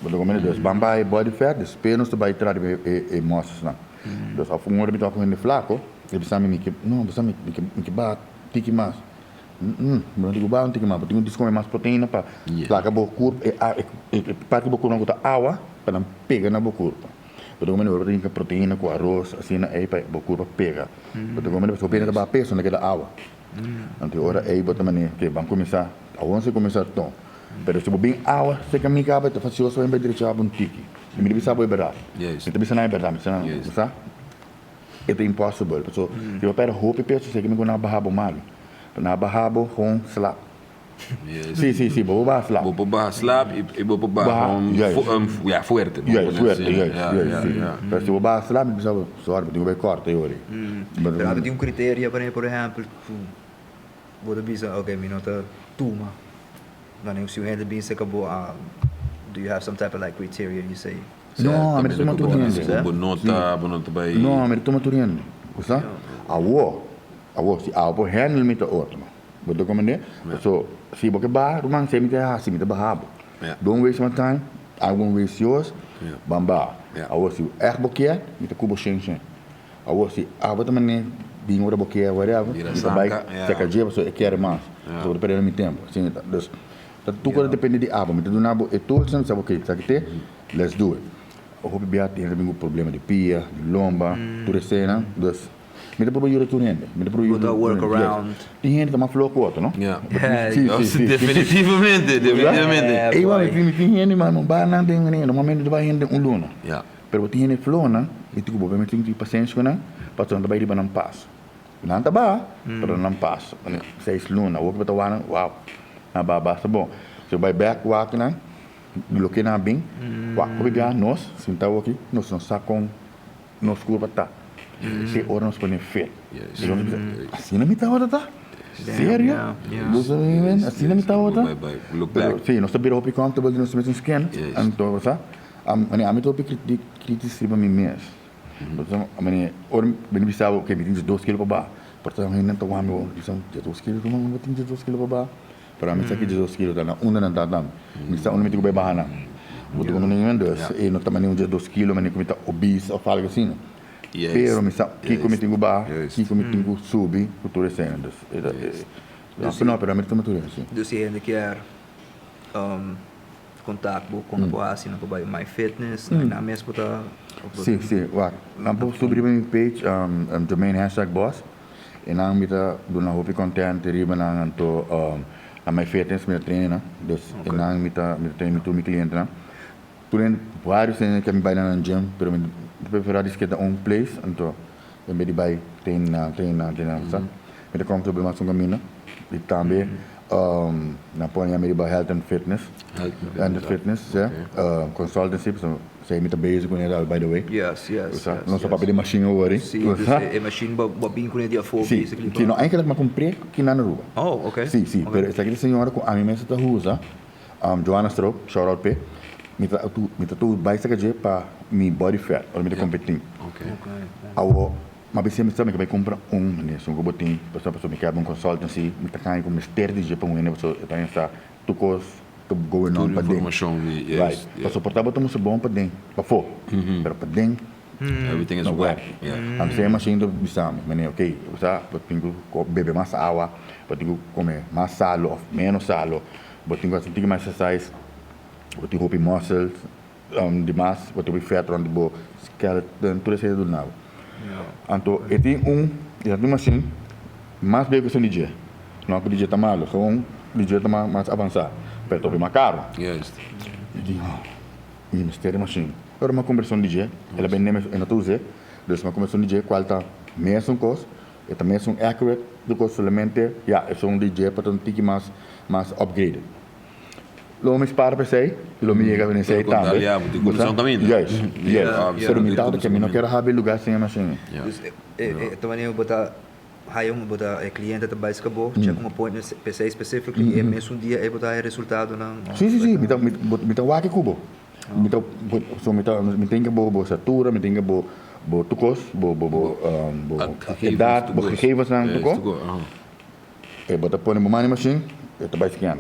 Bo ta komprende? Dus ban baha e body fat, despues nos ta bai tra riba e muscles nan. Dus of un ora mi ta ku hende flako, e bisa mi mi ke, no, bo sa mi ke mi ke baha tiki mas. Bo no tin ku baha un tiki mas, bo tin ku djis kome mas proteina pa laga bo kurp e e parti di bo kurp nan ku ta awa pa nan pega na bo kurpa. Bo ta come bo tin proteina cu aros asina ey pa bo curpa pega. Bo ta come pasobra bo ta baha peso no keda awa. Anto e ora ey bo ta mane ke ban cuminsa awor si cuminsa ton. Pero si bo bin awa seca mi caba ta facioso wen bay drecha bo un tiki. Y mi ta bisa bo e berdad. Mi ta bisa nan e berdad mi bisa nan bo sa e ta impossible pasobra si bo perde hopi peso seca mi cu nan a baha bo malo. Nan a baha bo con slap. Si, si, si, bo por baha slap. Bo por baha slap i bo por baha ya, fuerte. Juist, fuerte, juist, juist, si. Pero si bo baha slap, mi bisa bo, sorry, bo tin ku bai kòrta e ora ei. Pero abo tin un kriteria pa por ehèmpel, ku bo ta bisa, ok, mi no ta tuma. Wanneer si un hende bin serka bo, do you have some type of like criteria you say? No, mi ta tuma tur hende. Bo no ta, bo no ta bai. No, mi ta tuma tur hende. Bo sa? Awor, awor, si abo por handle mi ta otro. Bo ta comprende? So, si bo ke baha, ruman, sey mi ta hasi, mi ta baha bo. Don't waste my time, I won't waste yours, ban baha. Awor, si ègt bo kier, mi ta ku bo shen shen. Awor, si abo ta manera bin ora bo kier, whatever, mi ta bai seka dje pasobra e kier mas. So, bo ta perde mi tempo. Asina ta. Dus, ta tur cosa depende di abo. Mi ta duna bo e tools, mi sa bo, okay, esaki te, let's do it. Hopi bia tin hende ta bin ku problema di pia, di lomba, tur esena. Dus. Mi ta proba yuda tur hende. Mi ta proba yuda Bo ta work tur hende. around. Yes. Tin hende ta mas floho ku otro, no? Ja. Si, si, si. Definitivamente, definitivamente. Yeah, Ey, boy. mi tin hende, ma no ba nan den manera. Normalmente ta bai hende un luna. Ja. Pero bo tin hende flohonan, mi tin ku bo tin tin pasenshi ku nan, pasobra nan ta bai riba nan paso. Nan ta baha, pero nan paso. Seis luna, awor ku bo ta wak nan, wow, nan baha basta bon. Si bo bai bek wak nan, loke nan a bin, wak hopi bia nos sinta awor aki, nos no sa kon. Nos curpa ta. Te ora nos pone fe. Y nos bisa, asina mi tabata ta? Serio? Asina mi tabata? Pero si, nos ta bira hopi comfortable den nos mes skin. Anto, bo sa, ami ta hopi kritisch riba mi mes. Mane, ora mi bisa bo, ok, mi tin diesdos kilo pa baha. Por ta hende ta wak mi, bo bisa, diesdos kilo? Ruman, bo tin diesdos kilo pa baha? Pero ami sa ki diesdos kilo ta na unda nan ta dam. Mi sa unda mi tin ku bai baha nan. Bo ta kono nin dus e no ta mane un diesdos kilo mane ku mi ta obese of algo asina. Pero mi sa kiko mi tin ku baha, kiko mi tin ku subi ku tur esena. Dus e ta e no pero ami ta tuma tur esei. Dus si hende kier kontak bo kon nan por hasi? Nan por bai My Fitness, nan mes por ta. Si si wak nan por subi riba mi page Jermaine hashtag boss. E nan mi ta duna hopi content riba nan anto na my fitness mi ta traina nan dus e nan mi ta mi ta traina tur mi clientenan tur hende varios hende ke mi bai na nan gym pero mi ta prefera di skeda un place anto en bes di bai traina traina traina sa mi ta comfortable mas un caminda y tambe nan pone mi riba health and fitness. And fitness, ja. Consultancy, so esei mi ta bezig ku al by the way. Yes, yes, yes. Nos a papia di machine awor, eh. Si, dus e machine bo bo bin kuné di afó basically. Si, no eigenlijk mi a kumpr'é ki nan Aruba. Oh, okay. Si, si, pero esaki ta señora ku ami mes ta usa, Joanna Stroop, shout out p'e, mi ta mi ta tur bai saka dje pa mi body fat ora mi ta kompetí. Okay. Awor, mi a bisa mi ke bai kumpra un, meneer, esun ku bo tin, pasobra mi ke habi un consultancy, mi ta kaña ku mester di dje pa un hende pasobra e ta pensa Tur kos ta going on Tur paden. informacion di, yes, Right. yeah. Pasobra por ta bo ta mustra bon paden, pafó, pero paden Everything is no whack, werk. yeah. Anto e machine ta bisa mi, mene, ok, bo sa, bo tin ku ko bebe mas awa, bo tin ku kome mas salo of menos salo, bo tin ku hasi un tiki mas exercise, bo tin hopi muscles di mas, bo tin hopi vet rond di bo skeleton, tur esei ta duna bo. Anto e tin un, e ta tin un machine mas beu ku esun di dje. No ku di dje ta malo, gewoon di dje ta mas avansá, pero ta hopi mas karo. Juist. Mi di, oh, mi mester e machine. Ora mi a kumpra esun di dje, el a bende mi, e no ta us'é, dus mi a kumpra esun di dje kual ta mesun kos, e ta mesun accurate, tur kos, solamente, ya, esun di dje por ta un tiki mas, mas upgraded. Lo mi spara pa esei y lo mi yega na esei tambe. Ya, bo tin cuminsa un caminda. Juist, juist. Pero mi tata ke mi no kier habi lugar sin e machine. Dus e ta wanneer bo ta haya un, bo ta e cliente ta bai ska bo, check un appointment pa esei specifically y e mesun dia ei bo ta haya resultadonan? Si, si, si. Mi ta, mi ta wak ku bo. Mi ta, so mi ta, mi tin ke bo bo statura, mi tin ke bo bo tur kos, bo bo bo bo edad, bo gegevensnan tur kos. E bo ta pone bo mani machine, e ta bai scan.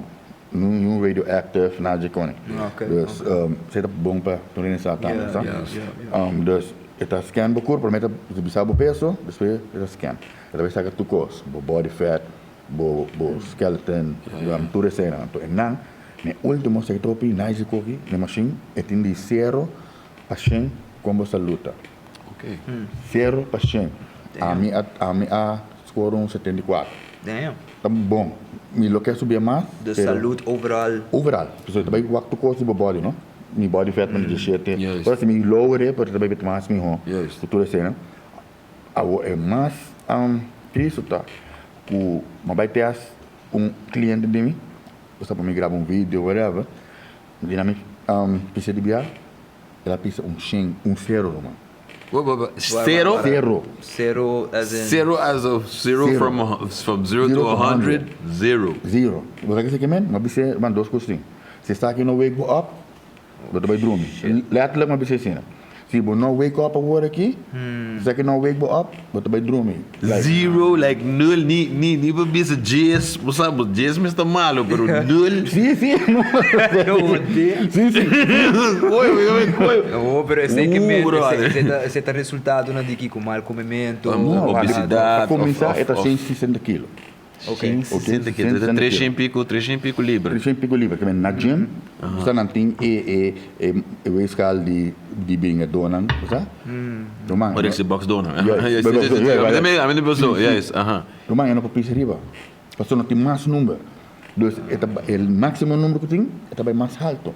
Niun radioactive, nada dje kone. Dus esei ta bon pa tur hende sa tambe, sa. Dus e ta scan bo kurpo, prome ta bisa bo peso, despues e ta scan. E ta bai saka tur kos, bo body fat, bo bo skeleton, tur eseinan. Anto e nan, na e ultimo esei ta hopi nice di koki, na e machine e tin di sero pa shen kon bo salud ta. Sero pa shen. Ami a ami a Score un 74. Damn. Ta bon. Mi lo ke subia mas. De salud overal. Overal. Pasobra ta bai wak tur kos di bo body no. Mi body fat ta 17. Juist. Ora si mi lower e pero ta bai bit mas miho. Juist. Ku tur esei no. Awor e mas tristu ta ku mi a bai test un cliente di mi. Esta pa mi graba un video whatever. Mi di na mi pisa di bia el a pisa un shen un sero ruman. Zero? Zero. Zero as in. Zero as of zero, Zero. from from zero, Zero to to 100, zero. Zero. Bo sa kiko men? M'a bis'é man dos kos tin. Si esaki no wake bo up, bo ta bai drumi. Letterlijk m'a bis'é asina. Si bo no wake up awor aki, si esaki no wake bo up, bo ta bai drumi. Like. Zero, like nul, ni ni ni pa bisa djes, bo sa bo djes mes ta malo, pero nul. Si, si. Si, si. Oye, oye, oye, oye. No, pero esei ke men, Uh, brother. esei ta, esei ta resultadonan di kiko? Mal komementu, No, Obesidad, pa kuminsá of- e ta of- 160 kilo. Ok. 160 kilo, ta tres shen pico, tres shen pico libra. Tres shen pico libra, ke men na gym, bo sa nan tin e e e e weegschaal di di bringadónan, bo sa? Ruman. Ora si boxdónan. Juist, Yes, bo- yes, yes, bo- yes. Ami ami pensó, yes, aha. Ruman, e no por pisa riba, pasobra no tin mas number. Dus e ta e máximo number ku tin, e ta bai mas halto.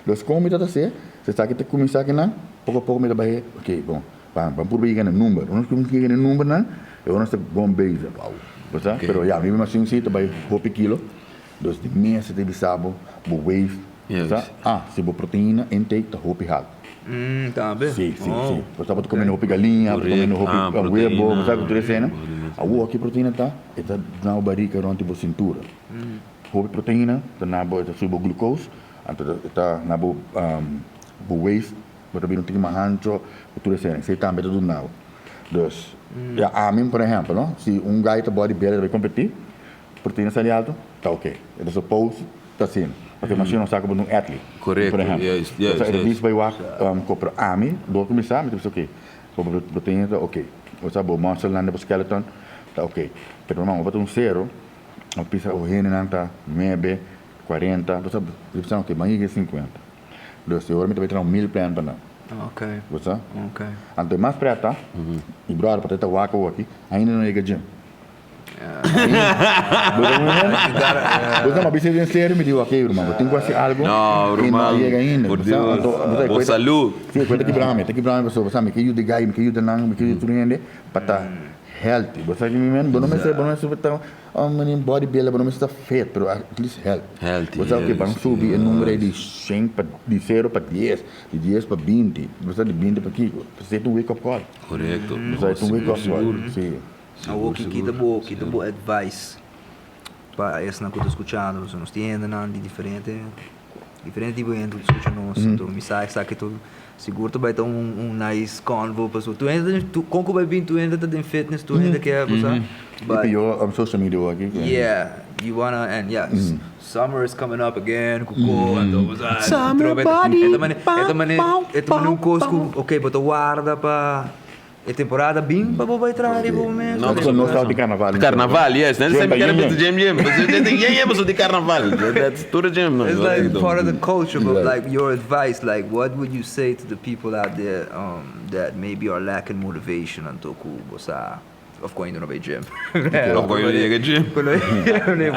Dus kon mi ta ta hasi, si esaki ta kuminsá akinan, poko a poko mi ta bai, ok, bon. Ban ban purba yega na number. Ora nos kuminsá yega na numbernan, e ora nos ta bon bezig. Bo sa? Pero ya, mi machine si ta bai hopi kilo. Dus di mes ta bisa bo, bo waist, bo sa? Ah, si bo proteina intake ta hopi haltu. Tambe? Si, si, si. Bo sa bo ta comiendo hopi galiña, bo ta comiendo hopi webo, bo sa ku tur esena. Awor ki proteina ta? E ta na bo barika rond di bo cintura. Hopi proteina ta na bo, e ta subi bo glucose, anto e ta na bo bo waist. Bo ta bira un tiki mas hancho ku tur esei. Esei tambe ta duna bo. Dus, ya ami por ehèmpel, no, si un gai ta bodybuilder ta bai kompetí, proteina sali alto, ta oke. E ta suppose ta asina. Pasobra mashina no sa ku bo ta un athlete. Korekto, Por ehèmpel. juist, juist, Pasobra e ta juist. bisa bai wak ko, pero ami, dor ku mi sa, mi ta bisa oke, bo proteina ta oke. Osea bo musclenan di bo skeleton ta oke. Pero no, bo ta un sero, bo bisa bo hendenan ta nuebe, kuarenta, bo sa, bo bisa oke, ban yega e sinkuenta. Dus e ora mi ta bai traha un meal plan pa nan. Ok. Bo sa? Ok. Anto e mas preta, mi brother pa ta wak awoki, ainda no yega gym. Bo sa Bo sa, mi a bisa den serio, mi di, ok ruman, bo tin ku hasi algo No, i no ruman, yega ainda. por Bo sa? Dios. Anto, bo sa, e Bo koe ta- salud. Si, e koe ta kibrami, ta kibrami pasobra, bo sa, mi ke yuda e gai, mi ke yuda nan, mi ke yuda tur hende pa ta. healthy. Bo sa ki mi men? Bo no mester, bo no mester ta un meneer bodybuilder, bo no mester ta fit, pero at least healthy. Healthy, Bo sa ke ban yes, subi e numero ei di yes. shen pa, di zero pa dies, di dies pa binti, bo sa di binti pa kiko. Esei ta un wake up call. Korekto. Bo sa, e ta un wake Sigur, up call. sigur. Si. Awor Sigur, ki ta sigur. bo, ki ta Si. bo advice pa esnan ku ta skuchando? Pasobra nos tin hendenan di diferente. Diferente tipo hende ku ta skucha nos, anto mi sa esaki tur sigur ta bai ta un un nice convo pasobra tur hende ta kon ku bai bin tur hende ta den fitness tur hende ke bo sa but yo social media aki yeah you wanna and yeah summer is coming up again ku ko anto bo sa trobe e ta mane e ta mane e ta mane un kos ku okay bo ta warda pa E temporada bin pa bo bai traha riba bo mes. No, Nos nos ta di carnaval. Carnaval, yes. Net Jam mi pa kere yin bisa jam jam. Jam jam paso di carnaval. That's tur jam no. It's like part of the culture, but like your advice, like what would you say to the people out there that maybe are lacking motivation anto ku bo sa of ku ainda no bai gym. Of ku ainda no yega gym.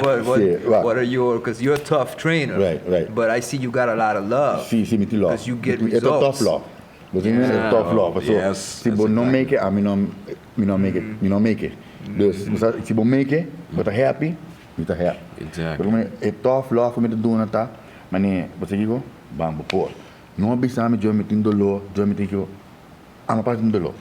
What what are your, cause you're a tough trainer. Right, right. But I see you got a lot of love. Si, si, mi tin love. Cause you get E ta results. tough love. Bo tin e tough love paso si bo no make it ami no mi no make it mi no make it dus bo sa si bo make it bo ta happy mi ta happy Exactly. pero e tough love ku mi ta duna ta mane bo sa kiko ban bo por no a bisa mi djo mi tin dolo djo mi tin kiko amo pas tin dolo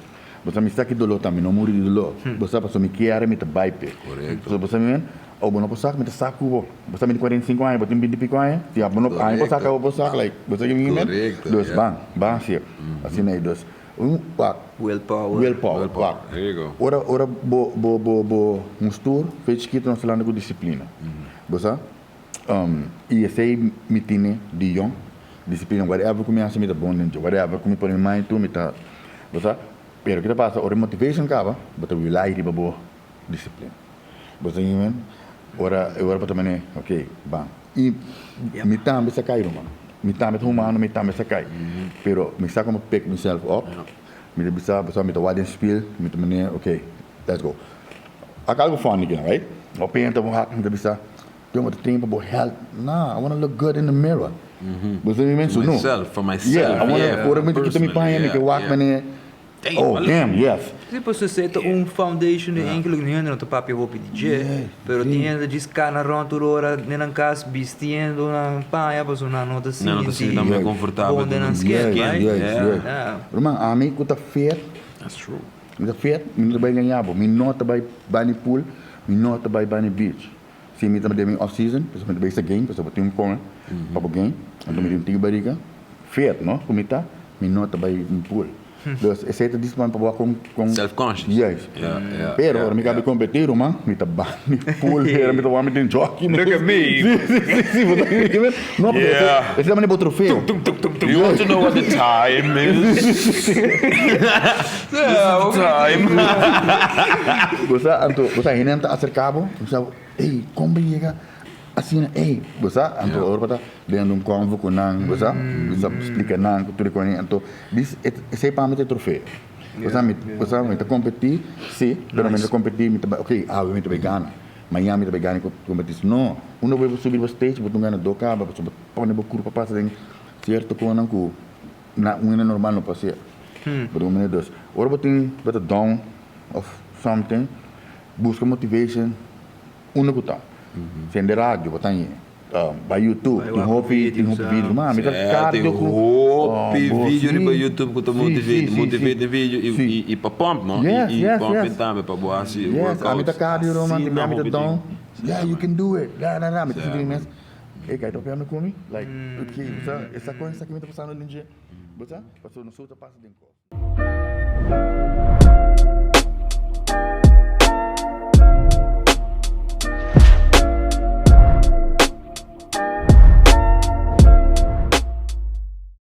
bo sa mi sa ki dolo ta mi no muri di dolo bo sa paso mi kier mi ta bai p'e Correcto. bo sa mi men o bo no por sak mi ta sak ku bo. Bo sa mi tin 45 aña, bo tin 20 y pico aña? Si abo no, aña por saca, abo por saca, like, bo sa kico mi men? Correcto, Dus, yeah. ban, ban hacié. Asina ei, dus, un, wak. Willpower. Willpower, wak. There you go. Ora, ora bo, bo, bo, bo un stuur, fe chikito nos ta landa cu disciplina. Bo sa? Y esey mi tine di yong, disciplina, whatever cu mi haci mi ta bon den dje, whatever cu mi pone mi mind to mi ta, bo sa? Pero ki ta pasa, ora e motivation caba, bo ta rely riba bo disciplina. Bo ta men? Ora e ora bo ta mane, ok, ban. I mi tambe sa kai ruman. Mi tambe ta humano, mi tambe sa kai. Pero mi sa como pick myself up. Mi ta bisa, pasobra mi ta wak den spiel, mi ta mane, ok, let's go. Ak algo funny kinan, right? Bo penta, bo hak, mi ta bisa, Yo bo ta train pa bo health. Nah, I wanna look good in the mirror. Bo ta men? So no. Myself, for myself. Yeah, I wanna, ora mi ta kita mi paña, mi ke wak mane, Oh, damn, yes. Si pasobra esei ta un foundation di enkele ku hende no ta papia hopi di dje, pero tin hende djis kana rond tur ora den nan kas bistiendo nan paña pasobra nan no ta sinti bon den nan skin, right? Yes, yes. Ruman, ami ku ta fit, That's true. mi ta fit, mi no ta bai engañá bo, mi no ta bai bani pool, mi no ta bai bani beach. Si mi ta den mi off season, pasobra mi ta bai sa game, pasobra bo tin un kome pa bo game, anto mi tin un tiki barika, fit no, ku mi ta, mi no ta bai pool. Dus esei ta dispan pa bo kon kon. Self conscious. Juist. Ja, ja. Pero ora mi kabi kompetí ruman, mi ta ban mi pool hera, mi ta wak mi tin jockey. Look at me. Si, si, si, si, bo ta mira mi. No, pasobra Yeah. esei ta manera bo trofeo. Tum, tum, tum, tum. You want to know what the time is? This is the time. Bo sa, anto, bo sa hende ta aserká bo, bo sa, ey, kon bo yega asina, ey, bo sa, anto ora bo ta den un convo cu nan, bo sa, bo sa splica nan cu tur e cosnan, anto dis esey pa mi ta e trofeo. Bo sa mi, bo sa mi ta competi, si, pero mi ta competi, mi ta bai, ok, awe mi ta bai gana, mañana mi ta bai gana e competicion, no, unda bo subi riba stage bo ta un ganador caba, pasobra bo pone bo curpa pasa den cierto cosnan cu na un hende normal no por hacié. Bo ta comprende? Dus, ora bo tin, bo ta down of something, busca motivation unda cu ta. Sende radio bo ta ñe. Bai YouTube, tin hopi, tin hopi video. Ma mi ta cardio Tin cu hopi video riba YouTube cu ta Si, motivate, si, si, motivate si. video y, Si. y, y pa pump, no? Yes, Y, y yes, pump yes. tambe pa bo haci Yes, workouts. ami ta cardio Roman, tin Asina mi ta hopi down. tin. Yeah, you can do it. La, la, la. Mi ta sinti mi mes, ey, kai ta opiando cu mi? Like, okay, bo sa, esa cosa esaki mi ta pasando den dje. Bo sa? Pasobra nos tur ta pasa den cos.